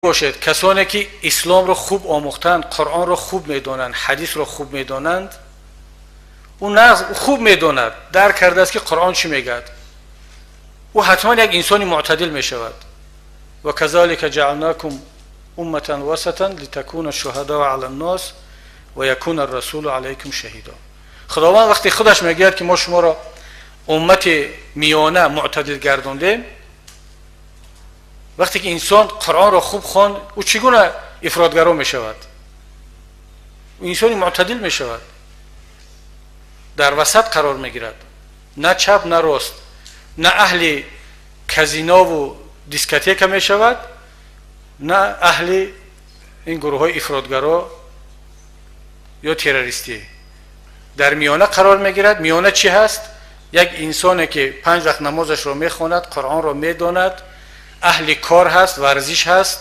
Бошед, касоне ки исломро хуб омӯхтанд, Қуръонро хуб медонанд, ҳадисро хуб медонанд, ӯ нағз хуб медонад, дарк кардааст, ки Қуръон чӣ мегӯяд, ӯ ҳатман як инсони мӯътадил мешавад. وكذلك جعلناكم أمة وسطا لتكونوا شهداء على الناس ويكون الرسول عليكم شهيدا. Худованд вақте худаш мегӯяд, ки мо шуморо уммати миёна, мӯътадил гардондем, вақте ки инсон Қуръонро хуб хонд, ӯ чӣ гуна ифротгаро мешавад? Инсони мӯътадил мешавад, дар васат қарор мегирад, на чап, на рост, на аҳли казинову дискотека мешавад, на аҳли ин гурӯҳҳои ифротгаро ё террористӣ, дар миёна қарор мегирад. Миёна чӣ ҳаст? Як инсоне, ки панҷ вақт намозашро мехонад, Қуръонро медонад, аҳли кор ҳаст, варзиш ҳаст.